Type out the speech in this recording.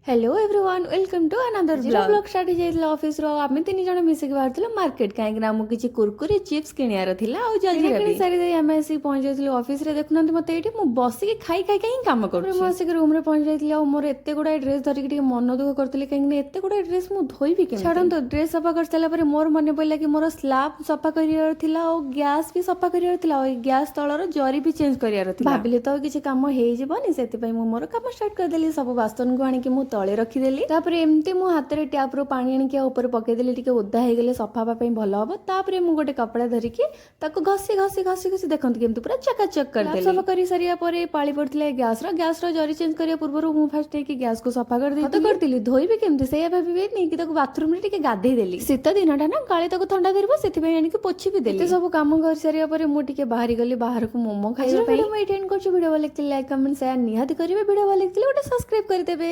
Hello everyone, welcome to another vlog. Start ହେଇଯାଇଥିଲା ଅଫିସରୁ ଆଉ ଆମେ ତିନି ଜଣ ମିଶିକି ବାହାରିଥିଲୁ ମାର୍କେଟ, କାହିଁକି ନା ଆମକୁ କିଛି କୁରକୁରି, ଚିପ୍ସ କିଣିବାର ଥିଲା ଆଉ ଜଲଜିରା। କିଣି ସାରି ଦେଇ ଆମେ ଆସିକି ପହଞ୍ଚି ଯାଇଥିଲୁ ଅଫିସରେ। ଦେଖୁନାହାନ୍ତି ମତେ, ଏଇଠି ମୁଁ ବସିକି ଖାଇ ଖାଇକା ହିଁ କାମ କରୁଛି। ମୁଁ ଆସିକି ରୁମରେ ପହଞ୍ଚି ଯାଇଥିଲି ଆଉ ମୋର ଏତେ ଗୁଡ଼ାଏ ଡ୍ରେସ୍ ଧରିକି ଟିକେ ମନ ଦୁଃଖ କରିଥିଲି, କାହିଁକି ନା ଏତେ ଗୁଡ଼ାଏ ଡ୍ରେସ୍ ମୁଁ ଧୋଇବି କେମିତି? ଛାଡ଼ନ୍ତୁ, ଡ୍ରେସ୍ ସଫା କରିସାରିଲା ପରେ ମୋର ମନେ ପଡ଼ିଲା କି ମୋର ସ୍ଲାବ୍ ସଫା କରିବାର ଥିଲା ଆଉ ଗ୍ୟାସ୍ ବି ସଫା କରିବାର ଥିଲା ଆଉ ଏଇ ଗ୍ୟାସ୍ ତଳର ଜରି ବି ଚେଞ୍ଜ କରିବାର ଥିଲା। ଭାବିଲି ତ ଆଉ କିଛି କାମ ହେଇଯିବନି, ସେଥିପାଇଁ ମୁଁ ମୋର କାମ ଷ୍ଟାର୍ଟ କରିଦେଲି। ସବୁ ବାସନକୁ ଆଣିକି ମୁଁ ତଳେ ରଖିଦେଲି। ତାପରେ ଏମିତି ମୁଁ ହାତରେ ଟ୍ୟାପ୍ରୁ ପାଣି ଆଣିକି ଆଉ ଉପରେ ପକେଇଦେଲି, ଟିକେ ଓଦା ହେଇଗଲେ ସଫା ହେବା ପାଇଁ ଭଲ ହବ। ତାପରେ ମୁଁ ଗୋଟେ କପଡ଼ା ଧରିକି ତାକୁ ଘଷି ଘଷି ଘଷି ଘଷି, ଦେଖନ୍ତୁ କେମିତି ପୁରା ଚକାଚକ କରିଦେଲି। ସଫା କରି ସାରିବା ପରେ ପାଳି ପଡ଼ିଥିଲା ଗ୍ୟାସର। ଗ୍ୟାସର ଜରି ଚେଞ୍ଜ କରିବା ପୂର୍ବରୁ ମୁଁ ଫାଷ୍ଟ ନେଇକି ଗ୍ୟାସକୁ ସଫା କରିଦେଇଥିଲି। କରିଥିଲି, ଧୋଇବି କେମିତି ସେଇଆ ଭାବିବି ନେଇକି ତାକୁ ବାଥରୁମରେ ଟିକେ ଗାଧେଇ ଦେଲି। ଶୀତ ଦିନଟା ନା, କାଳେ ତାକୁ ଥଣ୍ଡା ଧରିବ, ସେଥିପାଇଁ ଆଣିକି ପୋଛି ବି ଦେଲି। ଏତେ ସବୁ କାମ କରିସାରିବା ପରେ ମୁଁ ଟିକେ ବାହାରି ଗଲି ବାହାରକୁ ମୋମୋ ଖାଇବା ପାଇଁ। ମୁଁ ଏଇଠି ଏଣ୍ଡ କରୁଛି। ଭିଡ଼ିଓ ଭଲ ଲାଗିଥିଲେ ଲାଇକ୍, କମେଣ୍ଟ, ସେୟାର ନିହାତି କରିବେ। ଭିଡ଼ିଓ ଭଲ ଲାଗିଥିଲେ ଗୋଟେ ସବସ୍କ୍ରାଇବ କରିଦେବେ।